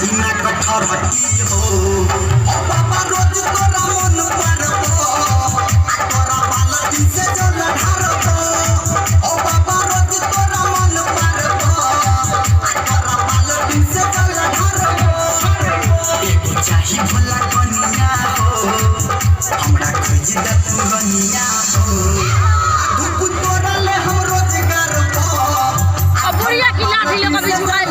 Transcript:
चाही ना कठर हटी हो। ओ बाबा रोज तोरा मन पारबो, आ तोरा बालटी से जल ढारबो। ओ बाबा रोज तोरा मन पारबो, आ तोरा बालटी से जल ढारबो। एगो चाही भोला कनिया हो, हमरा खोज दे तू रनिया हो। आ धूप तोरा ले हम रोजगार पो, अब बुढ़िया की लाठी लेकर भी झुकाइल।